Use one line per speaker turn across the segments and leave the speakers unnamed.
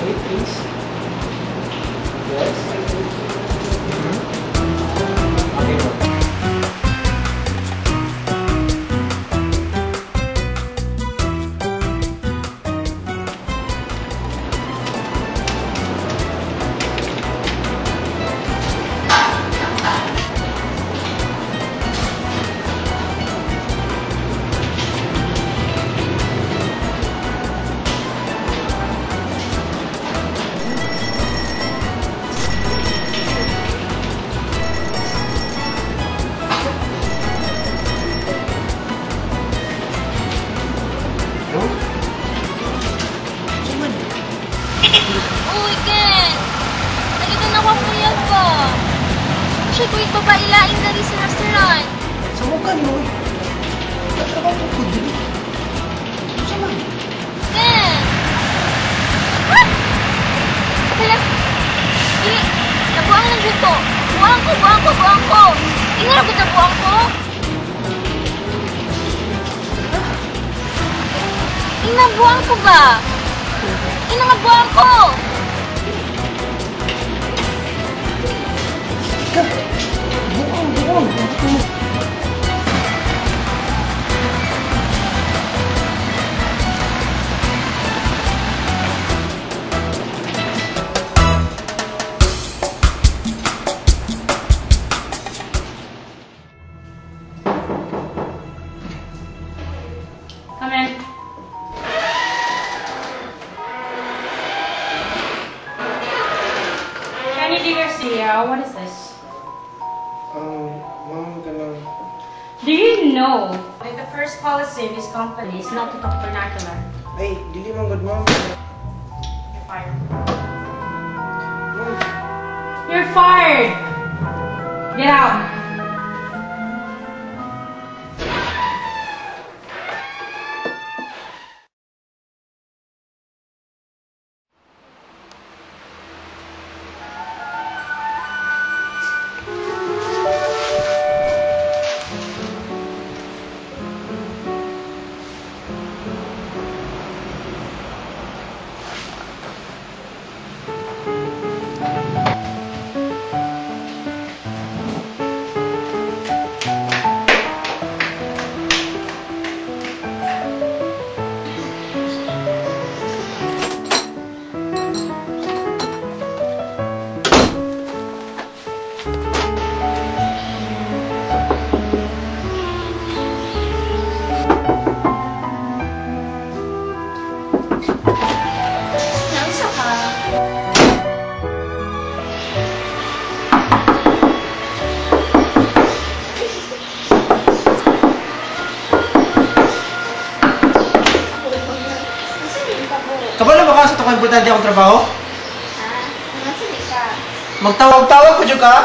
Wait, please. Yes. Okay, ma'am.
Uy, Ken! Nagito na ko kuya ko. Siya kuya babae laing dali sa restaurant.
Sa mukha niyo, eh. Nagtrabaho ko dili. Sa man?
Ken! Ah! Hala! Dili! Nabuang lang dito. Buang ko, buang ko, buang ko! Ingat ako na buang ko! Inabuang ko ba? Inangabuang ko!
Buang, buang!
Come in. Kennedy Garcia, what is this?
Ma'am, kanang...
Do you know that the first policy of this company is not to talk vernacular?
Ay, dili man good, ma'am.
You're fired.
Ma'am.
You're fired! Get out!
Nausa ka.
Kabalo ba ka sa itong importante akong trabaho?
Ah, nasa di ka?
Magtawag-tawag ko ka?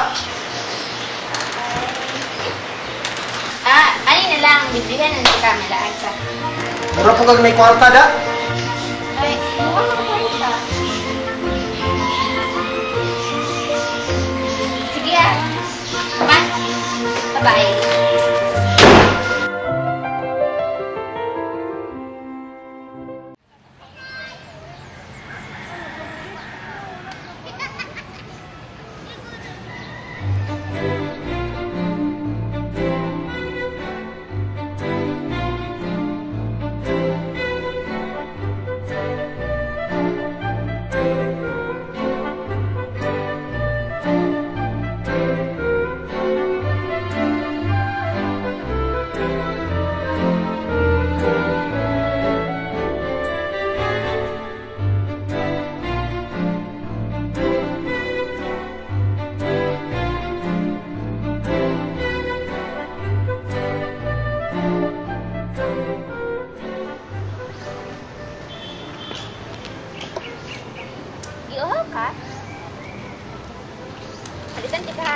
Ah, ani na lang, librihan na sa camera ka.
Mura po kag may kwarta da?
Ay, mukha kang kwarta. Sige ah. Pa, bye-bye. Giuhaw ka? Palitan kita.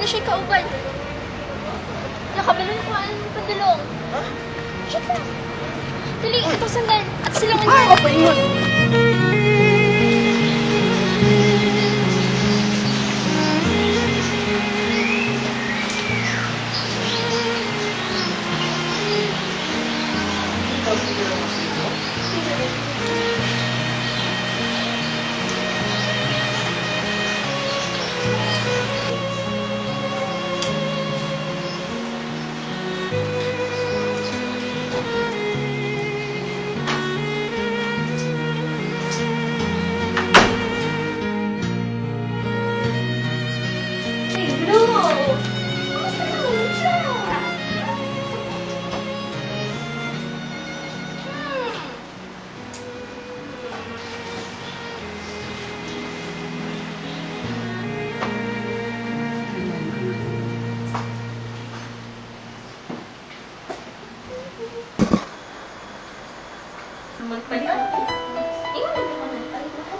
siya kauban. Nakabalo na ko ang padulong.
Ha?
Shit lang. Dali, ito sandal. At silang
Ay, kapaingon!
Hey, bro! Kamusta naman siya? Magpalit ako. Ingon na ka magpalit ako.